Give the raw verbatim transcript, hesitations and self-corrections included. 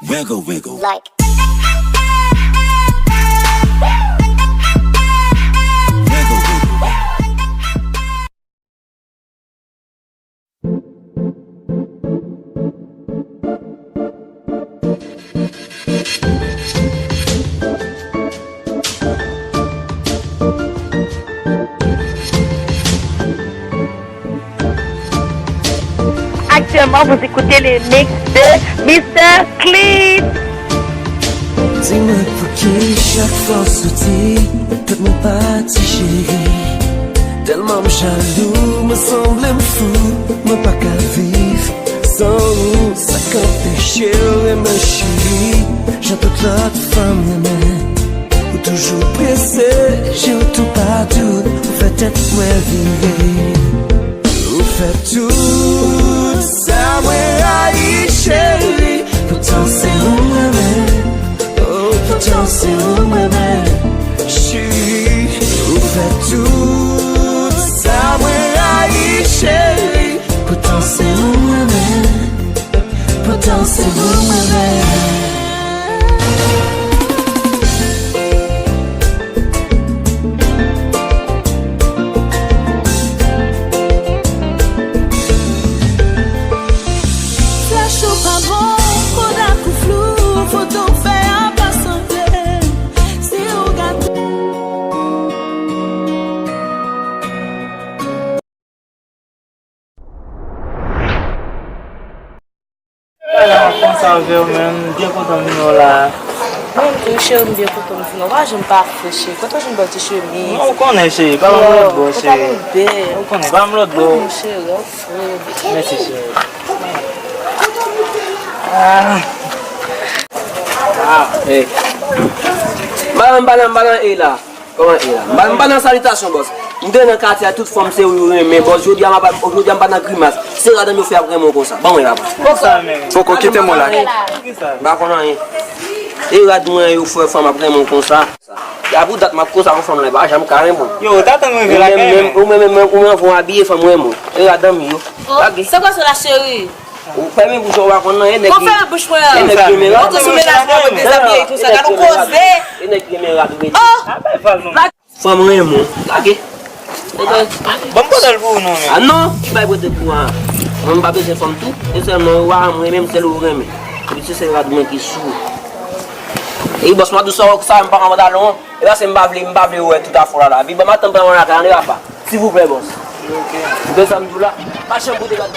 Wiggle, wiggle. Like. Wiggle, wiggle. Actuellement, vous écoutez les mix de Mister Clean. Di mwen pouki chak fwa w soti, tèt mwen pati cheri. Tèlman m jalou, mwen sanble m fou, mwen pa ka viv san ou. Sa k anpeche w renmen cheri, jan tout lòt fanm renmen. Ou toujou prese, je w toupatou, ou fè tèt mwen vire. Ou fè tout sa mwen rayi, cheri. Poutan se ou mwen renmen. Oh, poutan se ou mwen renmen. Cheri, ou fè tout sa mwen rayi, cheri. Poutan se ou mwen renmen. Poutan se ou mwen renmen. Flèch ou pa bon, koulèw ou flou, foto w fè a pa sanble. Si ou gate. Ala, kòman sa w, menm? M byen kontan m vin wè w la. Mwen menm tou, cheri, m byen kontan m vin wè w. Pa janm pa fè, cheri. Kote w jwenn bèl ti chemiz? Non, ou konnen, cheri. Pa ban m lòt bò, cheri. Ou konnen, ba m lòt bò. Cheri, anfre. Mèsi, cheri. Ah. Ah. Hey. Balan, balan, balan, e la. Kòman e la? M pa, m pa nan salitasyon, bòs. M te nan katye a, tout fanm se ou yo renmen, bòs. Jodi a, m pa, jodi a, m pa nan grimas. Se rad yo fè ap renmen w konsa. Ban mwen la, bòs. Poko kite mwen la. M pa konn anyen. E rad mwen yo fè fanm ap renmen w konsa. Ya pou dat m ap konsa, yon fanm la, pa janm ka renmen w. Yo, ou ta tann rive lakay mwen. Ou menm, ou menm, ou menm, ou menm, ou abiye fanm renmen w. E rad anmi yo. Lage. Se kwa sa la, cheri? Ou fèmen bouch ou, ou pa konn nan, e nèg ki, e nèg ki renmen rad. Montre sou mennaj mwen, mwen dezabiye konsa, gade w koze. E nèg ki renmen rad ou mete. Fanm renmen w, lage. Ban m pote l pou ou non, men. Ah non, ki bay pote pou a. Mwen m pa bezwen fanm tou, e sèlman ou a m renmen, m sèl ou renmen. Epi se sèl rad mwen ki sou. E bòs, mwen dou sa, sa m pa nan pantalon. E paske m pa vle, m pa vle wè tout afè w la la. Epi ban m atann pantalon lakay, ann rapa. Silvouplè, bòs. Ou gen sa m di w la? Pa janm pote gad.